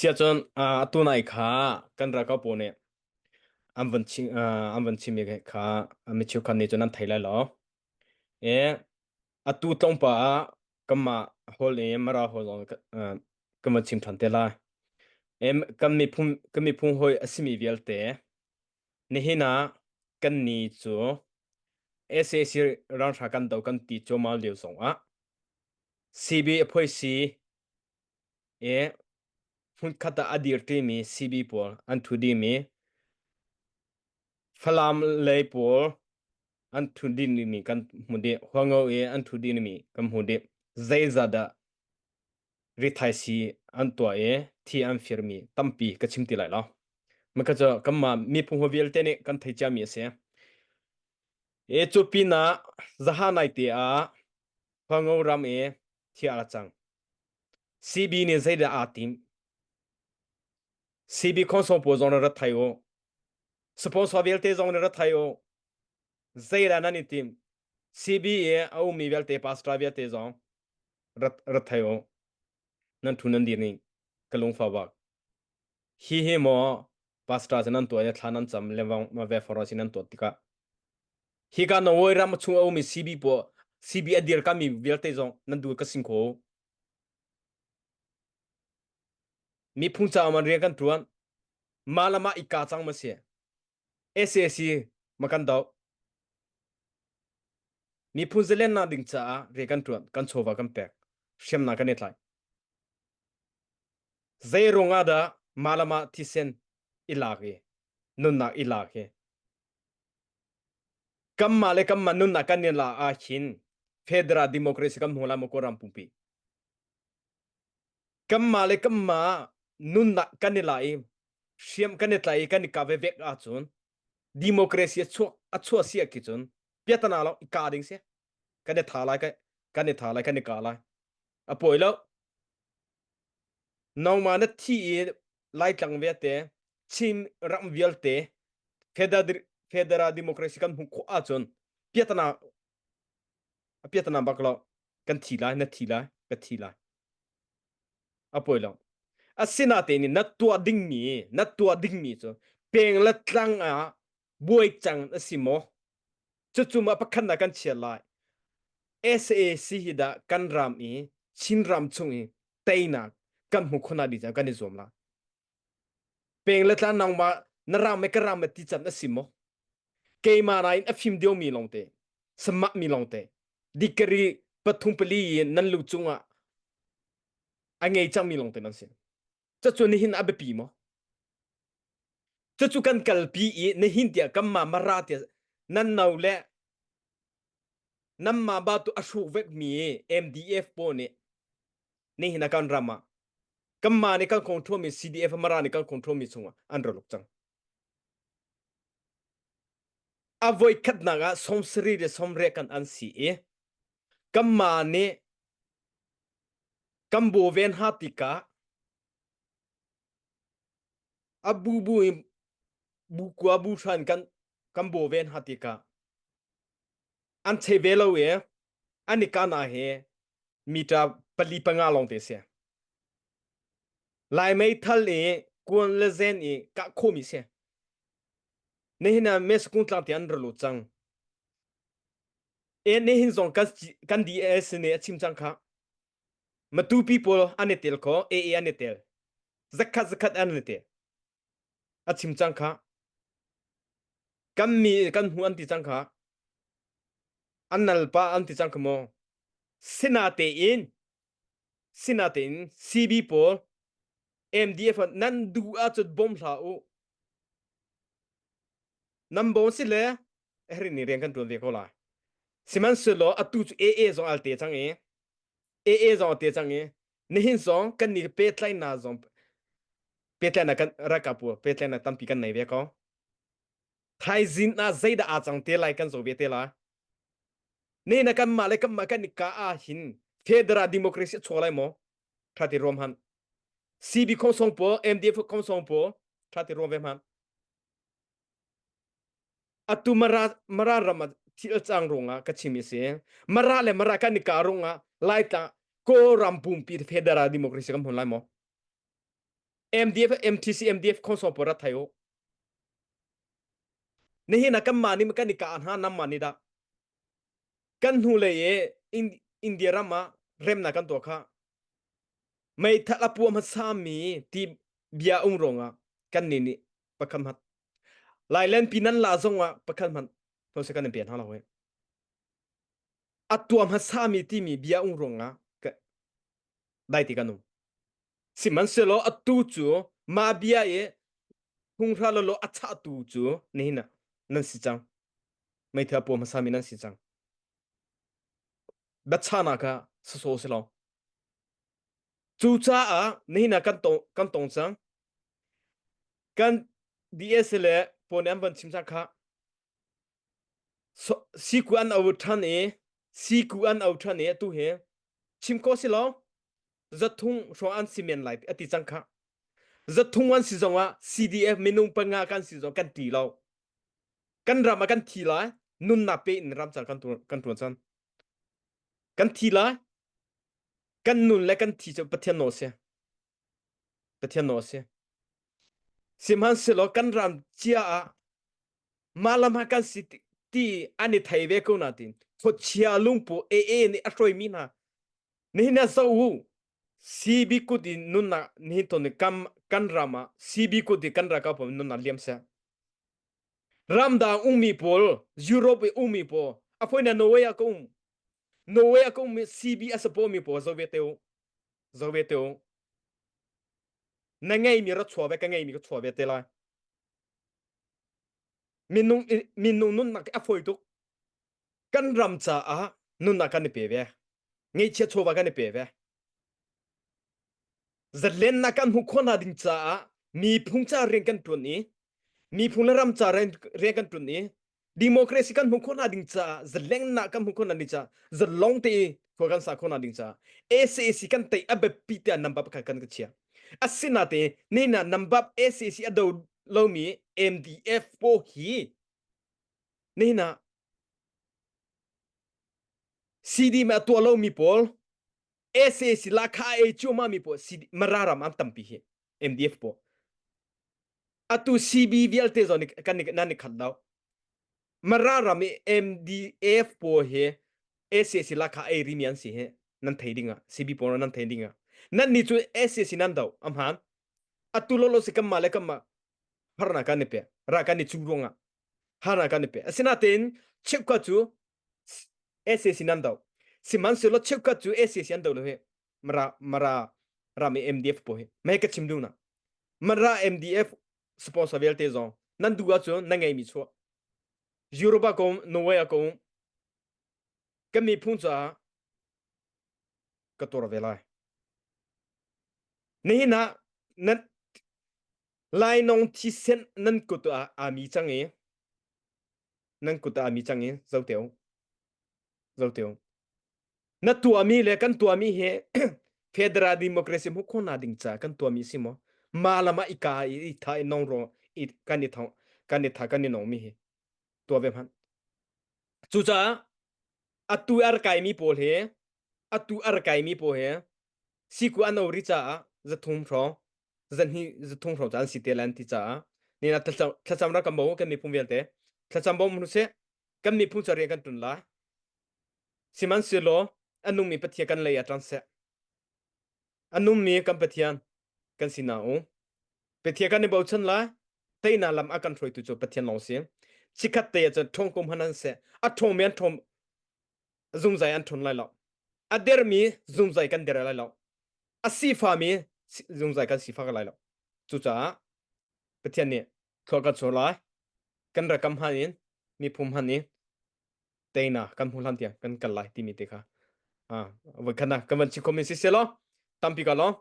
Siahcun atu nai kha kan ralkap pawl nih an van chim an van chimmi kha mi cheukhat nih cun an thei lai lo. I atu tlawmpal ah kanmah holh i Mara holh zong kan van chim ṭhan te lai. Kan miphun kan miphun hawi a simi vialte nihin ah kan ni cu sac ralhrang kan do kan ti cuahmah lio zongah CB a phoisi i hmunkhat ah a dirṭimi CB pawl an ṭhu dihmi Falam lei pawl an ṭhu dihmi kan hmu dih. Huango i an ṭhu dihmi kan hmu dih. Zeizah dah rithaisii an tuah i thi an firmi tampi ka chim ti lai lo. Maka cu kanmah miphun hawi vialte nih kan thei ciami a si. E cu pinah zaha nai te ah Huango ram i thi a cang. CB nih zeidah aa tim? CB khonsong pawl zong na rat thai u. Sponsor vialte zong na rat thai u. Zeidah nan i tim? CB i a ummi vialte pastor vialte zong rat rat thai u. Nan thu nan dir ning ka lungfa bak. Hi hi maw pastor cu nan tuah i thla nan cam lewang ma ve foro si nan tuah tikah hi ka Norway ram chung a ummi CB pawl CB a dir kami vialte zong nan dul ka sing kho. Miphun caah man rian kan ṭuan. Mah le mah i ka cang ma si. SAC ma kan doh. Miphun zalennak ding caah rian kan ṭuan, kan chawva kan pek, hriamnam kan i tlai. Zei ruang ah dah mah le mah thisen i lak i nunnak i lak hi kanmah le kanmah nunnak kan i lak ah hin federal democracy kan hmu lai maw Kawlram pumpi kanmah le kanmah nunnak kan i la i hriam kan i tlai i kan i kah vevek ahcun democracy a chuah a chuah si ah cun piatana lo i kah ding si kan i tha lai kan i tha lai kan i kah lai a pawi lo nangmah na thi i laitlang vialte Chin ram vialte federal federal democracy kan hmuh khawh ahcun piatana a piatana bak lo kan thi lai na thi lai ka thi lai a poi lo asinatein na tuah dingmi na tuah dingmi cu peng le tlang ah buai cang a si maw cucu ma pakhat na kan chia lai SAC hi dah kan ram i Chin ram chung i teinak kan hmu khona di kan i zuam la peng le tlang nangmah na ram me ka ram me ti can a si maw keimah nain a fim deuh mi lawngte samak mi lawngte dikari pathum pali in nan lu cungah a ngei cangmi lawngte nan si cucu nihin a biapi maw cucu kan kalpi i nihin tiah kanmah mara tiah nan no le nanmah ba tu a hruk vekmi MDF pawl nih nihin a kan ram ah kanmah nih kan control mi CDF mara nih kan control mi chungah an ra luk cang A voikhatnak ah sawmsarih le sawmriat kan an si i kanmah nih kan baw ven hna tikah a bubu in bu kua bu hran kan kan baw ven hna tikah an chei ve lo i an i kana hi mita pali panga lawng te si. Lai meithal i kuan le zen i kah khawhmi si. Nihin ah Meskung tlang ti an ra lut cang. E nihin zong kan kan DS nih a chim cang kha. Matupi pawl an i tel kho, AA an i tel. Zakhat zakhat an i tel. A chim cang kha. Kan mi kan hmu an ti cang kha. An nal pa an ti cang kha maw. Sinatein sinatein CB pawl MDF nan duh ahcun bawm hlah u. Nan bawm si le herin nih rian kan ṭuan ve ko lai. Sihmanhsehlaw atu cu AA zong al te cang i AA zong a te cang i nihin zong kan nih pehtlaihnak zong pehtlaihnak kan ralkap pawl pehtlaihnak tampi kan nei ve ko. Thaizing ah zeidah aa cang te lai kan zoh ve te lai. Ne na kanmah le kanmah kan i ka ah hin federal democracy a chuak lai maw? Tha ti ruam han. CB khong song pawl, MDF khong song pawl, tha ti ruam ve hman. Atu Mara Mara ram ah thil cang ruangah ka chim i si. Mara le Mara kan i ka ruangah Laitlang Kawlram pumpi federal democracy kan hmun lai maw? MDF MTC MDF khonsong pawl rat thai u. Nihin ah kanmah nih kan i kah hna namah nih dah kan hnu lei i India ram ah remnak kan tuah kha meithal a puah hmasa mi ti bia um ruangah kan nih nih pakhat hmanh Lailen pi nan la zong ah pakhat hmanh hmasa kan in pe hna lo he a tuah hmasa mi timi bia um ruangah dai ti kan um Sihmanhsehlaw atu cu mah bia i phunghra lawlaw a chahtu cu nihin ah nan si cang. Meithal a pua hmasami nan si cang. Biachahnak kha sasaw si lo. Cucaah nihin ah kan tong, kan tong cang. Kan DS le pawl nih an van chim cang kha. So, siku an au ṭhan i siku an au ṭhan i atu hi chim ko si lo. Zathung hrawng an si men lai a ti cang kha. Zathung an si zongah CDF minung panga kan si zong kan ti lo. Kan ram ah kan thi lai, nunnak pe in ram cang kan kan tuan cang. Kan thi lai, kan nun le kan thi cu Pathian nawl si. Pathian nawl si. Sihmanhsehlaw kan ram cia ah mah lam ah kan si ti an i thei ve ko na tin khuachia lungpu AA nih a hruaimi hna Nihin ah zoh u, CB kut in nunnak nihin ton i kam kan ram ah CB kut i kan ralkap pawl nunnak liam seh. Ramdang ummi pawl, Europe i ummi pawl, a foi na Norway ah ka um. Norway ah ka um i CB a support mi pawl zo ve te u. Zo ve te u. Na ngeimi ra chuah ve, ka ngeimi ka chuah ve te lai. Minung minung nunnak a fawi tuk. Kan ram caah nunnak kan i pe ve. Ngeihchiah chawva kan i pe ve. Zalennak kan hmuh khawh hna ding caah miphung ca rian kan ṭuan i miphung le ram ca rian kan ṭuan i democracy kan hmuh khawh hna ding caah zalennak kan hmuh khawh hna ding caah zalong te i khua kan sa khawh hna ding caah SAC kan tei a biapi tiah number pakhat kan ka chia. Asinain nihin ah number SAC a do lomi MDF paw hi nihin ah CD ma tuah lomi pawl SAC lakha a cuahmah mi pawl CD Mara ram an tampi hi MDF pawl atu CB vialte zong nih kan nan i khat lo Mara ram i MDF pawl hi SAC lakha ei rimi an si hi nan thei ding ah CB pawl nan thei ding ah nan ni cu SAC nan do amhan atu lolo si kamma le kamma harna kan ni pe ra kan ni chu ruangah harna kan ni pe asinain cheukhat cu SAC nan do sihmanhsehlaw cheukhat cu SAC an do lo hi mara mara ram i MDF po hi mei ka chim duh na mara MDF sponsor vialte zong nan duh ahcun na ngeimi chuah Europe ah ko um Norway ah ko um kan miphun caah ka tuar ve lai nihin ah nan Lainawng thisen nan kut ah aa mi cang i nan kut ah aa mi cang i zo te u zo te u na tuahmi le kan tuahmi hi federal democracy hmuh khawhnak ding ca kan tuahmi si maw ma lam ah i ka i i tha i nong ro i kan i thong kan i tha kan i nong mi hi tuah ve hmanh cucaah atu ar kaimi pawl he atu ar kaimi pawl he siku an ori caah zathum hrawng zanhi zathung hrawng caan si te lan ti caah ni na thlacam ra kan bo kan miphun vialte thlacam bo mun se kan miphun ca rian kan tun lai sihmanhsehlaw a nungmi Pathian kan lei ah ṭang seh a nungmi kan Pathian kan si na u Pathian kan i bochan lai teina lam a kan hruaitu cu Pathian lawng si chikhat te ah cun ṭhawng kum han an seh a ṭhawngmi an ṭhawm zungzai an ṭhawn lai lo a dermi zungzai kan der lai lo a sifami zungzai kan sifak lai lo cucaah Pathian nih thlua kan chuah lai kan rakam han in miphum han in teina kan hmu hlan tiang kan kal lai timi te kha ah voi khat na kan van chim khomi si selaw tampi ka lawm.